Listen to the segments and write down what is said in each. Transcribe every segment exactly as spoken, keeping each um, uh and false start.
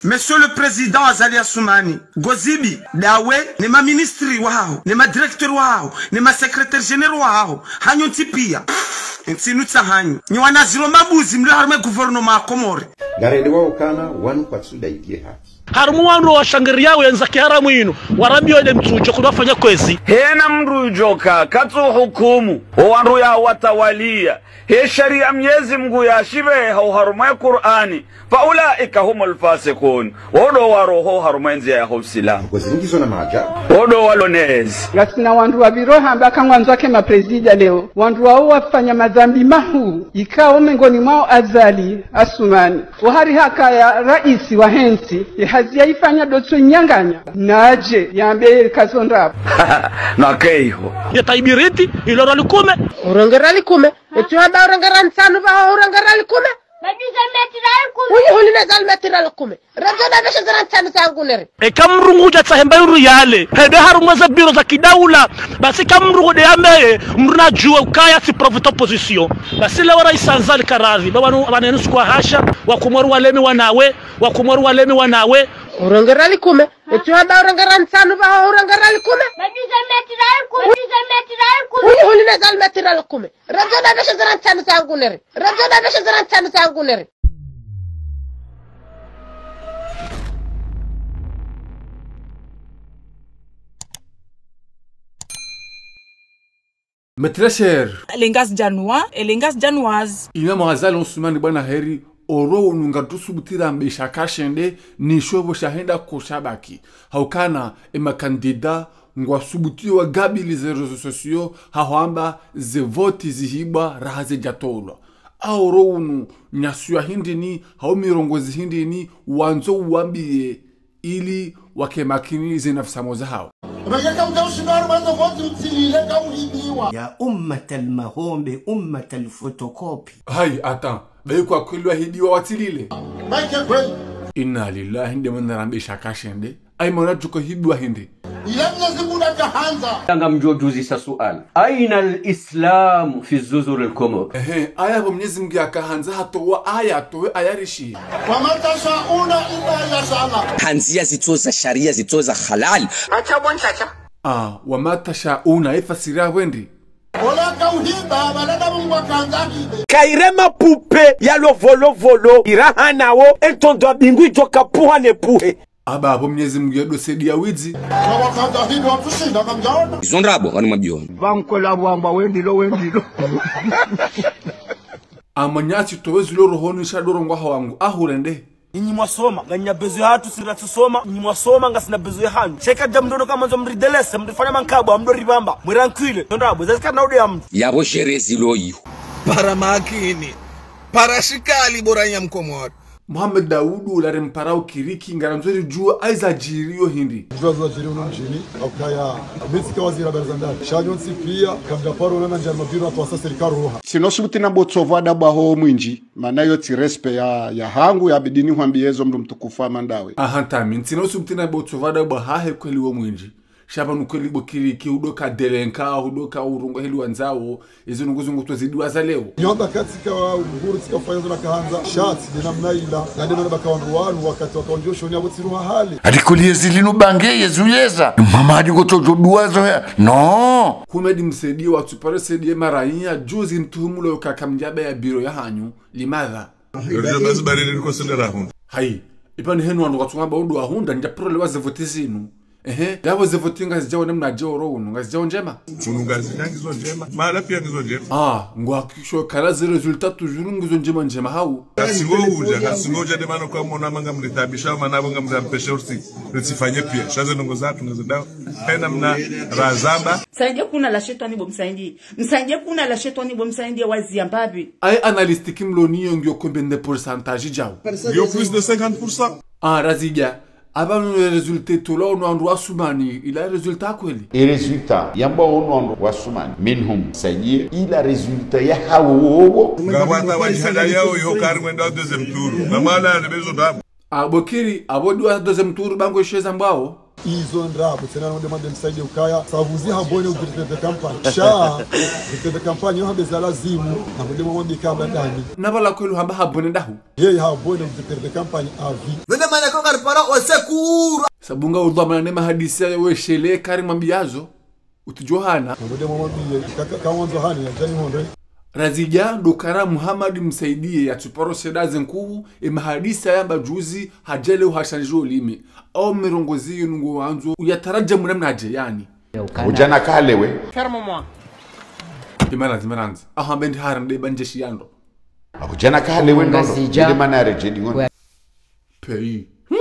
Monsieur le Président Azali Assoumani, Gozibi, ndawe, ne maministri wahaho, ne madirecteur wahaho, ne masecrétaire généraux wahaho, hanyu ntsi pia. Ntsi inu tsahanyu. Nyi wanazilo mabuzi mlio harumwa gouvernement ya Komori. Ngarende wao kana wanu kwatsuda igie haki. Harumwa wandru washangiriao yendza kiharamu inu, warambio ende mtsudjo kudo wafanya kwezi. Hena mndru udjoka, katsu hukumu, wo wandru ya watawalia, he sharia Mnyezi Mngu ya shibe ha uharumwa ye Kur'ani, fa ulaika humul fasikun, wo ndo waroho harumwa ye ndzia ya ho Usilamu. Kwezi ngizo na maajabu. Wo ndo walonezi. Ngasina wandru wapviro hamba kangwandzo wake maprezida leo. Wandru wao wafanya madhambi mahuu, ikao mengoni mwao Azali Assoumani. Wo hari hakaya raisi wa hentsi, ye hazi yaifanya ndo tso nyanganya. Nadje, yambe kazo ndrabo. Nakeiho. Ye taibiriti, ilo riali kume. Urenge riali kume. Etsu hamba urenge riali ntsanu pvaho urenge riali kume. Uyi huli ne riali metri riali kume. Redjo na beshe ze riali ntsanu zangu nere. Eka mndru ngudja tsaha emba yuru yale, hende harumwa ze biro za kidaula, basi ka mndru ngu de yambe, mndru nadjuwe ukaya tsi profite opposition. Basi leo raisi Azali karadhi, ba wanu, wanenu sukwa hasha, wa Komori walemi wanawe, wa Komori walemi wanawe. Urenge riali kume, etsu hamba urenge riali ntsanu pvaho urenge riali kume. Uyi huli ne riali metri riali kume. Redjo na beshe ze riali ntsanu zangu nere. Redjo na beshe ze riali ntsanu zangu nere. Mes très chers. Les Ngazidjanois et les Ngazidjanoises. Imam Azali Assoumani bwana heri, oro unu ngartsu subutira mbe shaka shende, ni shopvo shahenda ko shabaki. Haukana, e makandida, ngwasubutio wagabili ze réseaux sociaux, ha hwamba ze voti zihibwa raha zedjatolwa. A oro unu, nyaswiya hindrini, hau mirongozi hindrini, wandzo uwambiye, ili wake makini ze nafsi zahao. Rengeka mdja ushinda harumwa ze voti utsilile ka uhibiwa. Ya ummatal mahombe, ummatal photocopie. Hayi, attends. Bayi kwa kweli wahibiwa watsilile. Bayi ke kweli. Inna lillahi, nde mwana rambe shaka shende. Ayi mwana djuko hibiwa hindri. Ila Mnyezi Mngu nakahandza. Ngamdjo djuzisa suala. أين الإسلام في جزر القمر؟ Ehe, aya pvo Mnyezi Mngu yakahandza hatowa aya, towe aya rishi. وما تشاءون إلا أن يشاء الله. Handzia zitso za sharia, zitso za halali. Acha bon chacha. Ah, وما تشاءون, ifasiri ya wendri. Ola ka uhiba, balada Mngu akahandza hibe. Kaire mapupe ya lo volovolo, iraha nawo, entondo abingwi djoka puha ne puhe. Aba apvo Mnyezi Mngu yado saidia widzi. Wawakadha hindru watsushinda kamdjaona. Izo ndrabo, wanu mwabiona. Pvankola wamba wendilo, wendilo. Amanyasi towe zilo rohoni sha dorongo ha wangu, ahurende. Inyi mwasoma, nganyina besoin hatru si ratsusoma, inyi mwasoma, ngasina besoin hanyu. Sheka dja mdono ka mwandzo mridelese, mrifanya mankabo, amdo ribamba, mwirankile. Izo ndrabo, zazika na ude ya mndru. Yapvo sherezi lo iho. Para makini. Para shikali bora nya mkomori. Mohamed Daoud, ula rimparao Kiriki, ngarandzo ridjuwe ayi zadjiriyo hindri. Djuwa zadjiri unu mdjini, haukaya, mi tsika waziri habari za ndani. Sha nyontsi pia, kamdjaparo ona ndjani mabiro atwasa sirikali roha. Tsina usubuti na botsovu adabu aho mwindji, mana iyo tsi respect ya, ya hangu, yabidi nihwambiye zo mndru mtukufu hama ndawe. Aha, ntami, tsina usubuti na botsovu adabu ahahe kweli wo mwindji. Sha pvanu kweli bo Kiriki, hudoka delenka, hudoka urungo heli wandzao, izo nungu zungu to zidiwa za leo. Yamba katsika uhuru tsika fanya zo nakahandza, sha tsi de namna ila, na de mana baka wandru wanu, wakati waka wandru shoni apvo tsiruha hale. Ati kuli yezi linu bange, yezi uyeza, mama adi koto djo duwa zo ya, no. Humedi msedi, watsupare sedi ye maraiya, juzi ntuhumulo yoka kamdjabe ya biro ya hanyu, limadha? Yo djo bazi barili niko sendera hunu. Hayi, ipvani henu wandru watsunga ba udu wahundra, ndja prole wa ze voti zinu. Ehe, yapvo ze voti ngazidjao namna dje oro unu, ngazidjao ndjema? Unu ngazidja ngizo ndjema, mahala pia ngizo ndjema. Ah, ngwakisho kala ze résultat toujours ngizo ndjema ndjema hau. Kasingo udja, kasingo udja de mana kwa mona manga mritabisha, mana apvo ngamriampeshe ursi, ritsifanye pia. Sha ze ndrongo zatru ngizo ndao, pena mna razamba. Msaidie kuna la shetwani bo msaidie. Msaidie kuna la shetwani bo msaidie wazi ya mbapvi. Ayi analyste kimloniyo ngiyo combien de pourcentage djao? Ngiyo plus de cinquante pour cent. Ah, razidja. Apvanu ye résultat itolwa unu wandru wa Sumani, ila résultat kweli? E résultat, yamba unu wandru wa Sumani, minhum, sayiye, ila résultat ya hawo wowo. Ngapvata wajihada yao yo kari mwenda deuxième tour. Namala ne bezo dabu. Apvo Kiri, apvo duwa deuxième tour bango isheza mbwao. Izo ndrabo, tsena nonde mwambe Msaidie ukaya, savuzi habone u directeur de campagne. Sha, directeur de campagne, yo hambe za lazimu, na mwambe mwambe kamba ndani. Na pvala kweli hamba habone ndahu. Yeye habone u directeur de campagne avi. Nonde mana konga ripara au secours. Sabu nga udhwamana ne mahadisi ya weshele kari mwambiyazo. Utsi djo hana. Na mwambe mwambe, ka, ka, kawandzo hani, ya djani hondre. Razidja, ndo ukana Muhammad Msaidie, ya tsuparo seda ze nkuhu, e mahadisi yamba juzi, hadja leo hashandji ulimi. Au mirongozi yinu ngo wandzo, uyataraja muna mnadje, yani. Udjana kalewe. Ferme-moi. Imaranzi, imaranzi. Aha, bendi haran de banje shiyando. Udjana kalewe ndo. Ngazidja. Ile mana ya redjedi ngono. Pays. Hmm?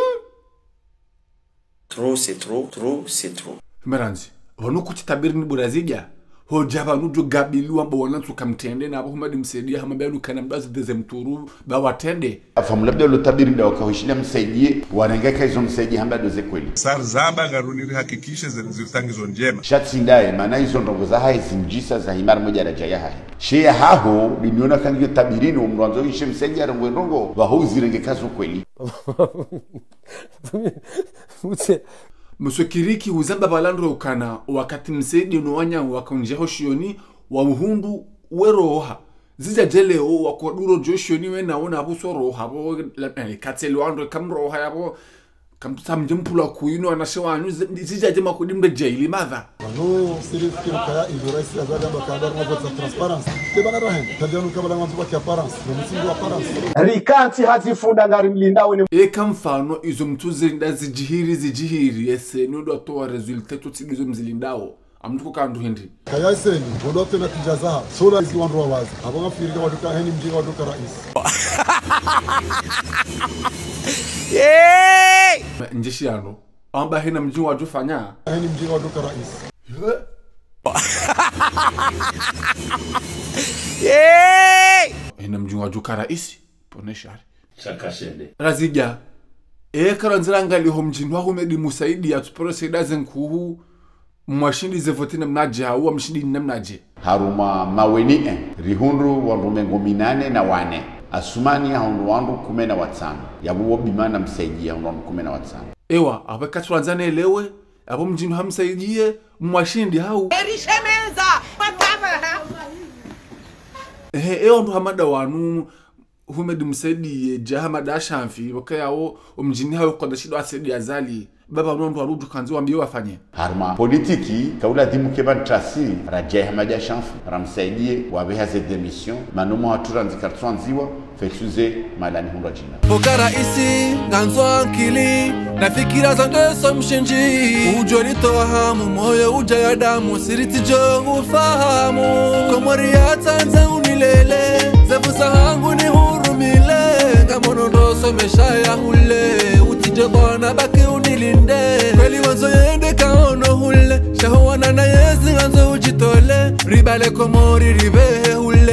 Trop, c'est trop, trop, c'est trop. Imaranzi. Pvanu kutsi tabiri ni bo Razidja. Hodja pvanu djo gabiliwa mbo wana ntsu kamtrende na pvo Muhammad Msaidie hama bia nukana mbazi deuxième tour ba watrende. Afamu labda lo tabiri nda waka hwishiliya Msaidie, warenge ka izo Msaidie hamba ndo ze kweli. Sar zamba ngaruni rihakikishe ze, zitangi zo ndjema. Sha tsi ndaye, mana izo ndrongo zahahe zimdjisa za himar modja radja yahahe. She yahaho, biniona kangiyo tabiri ni umwandzo ishe Msaidie arongowe ndrongo, pvaho uzirenge ka zo kweli. Utse. Mswekiriki uzamba pvala ndo ukana, wakati Msaidie no wananya waka undjia ho shioni, wa uhundru, we roha. Zidja dje leo, wako duro djo shioni we na ona pvo so roha, pvo, la, eh, katseli wandru, kamroha ya pvo, kamtsamdje mpula kuyinu, wanashe wanyu, zi-, zidja dje makudi mbe dje ili madha. Pvanu, siri fikiri kaya, izo raisi ya zali amba kaya, ndo mwandzo za transparence. Te bana rahen, tadjanu kabala mwandzo wa ki apparence, no msingi wa apparence. Rikantsi hazi funda ngari mlindao ne. Eka mfano, izo mtsuze nda zidjihiri, zidjihiri, ese, nudo atowa résultat, tsi ndizo mzilindao. Amtuko kandu hindri. Kaya seni, wodo tena kidjaza. Sola izi wandru wa wazi. Abo ngafirika wandru ka heni mdjinga wandru ka raisi. Yey! Ndjeshi yano. Amba hena mdjinga wadjo fanya. Heni mdjinga wandru ka raisi. Yey! Hena mdjinga wadjo ka raisi. Pone shari. Shaka shende. Razidja. Eka randzira ngali ho mdjini wa Humedi Msaidie ya tsuparo seda ze nkuhu. Mwashindi ze vote namnadje, hau wamshindi namnadje. Harumwa Maweni un, rihundru wandru mengo minane na wane. Asumani hahundru wandru kume na watsanu. Yapvo wo Bimana Msaidie hahundru wandru kume na watsanu. Ewa, apvo katsurandzane elewe, apvo mdjini ha Msaidie, mwashindi hau. Erishemeza, matama. Ehe, ewa ndo hamada wanu, Humedi Msaidie, dja Hamada Shanfi, pvoka yawo, omdjini hawo koda shindo asaidiya Azali. Baba nondo warudju kandzi wambiye wafanye. Harumwa politiki, kaula dhimu keba ntrasi, radja Hamada Shanfi, ramsaidie, wapveha ze démission, mana mwahatru randzi kartsuandziwa, fetsuze, malani hundra djina. Oka raisi, ngandzo ankili, na fikira za ndeso mshindzi. Udjo nitowa hamu, moyo udja ya damu, siri tsidjo ufahamu. Komori yatsandza unilele, ze pvutsa hangu nihurumile. Ngamono ndo somesha ya hule, utsidje kwana baki unilinde. Kweli wandzo yende kaono hule, sha ho wana na yezi ngandzo udjitole. Ribale Komori ripvehe hule.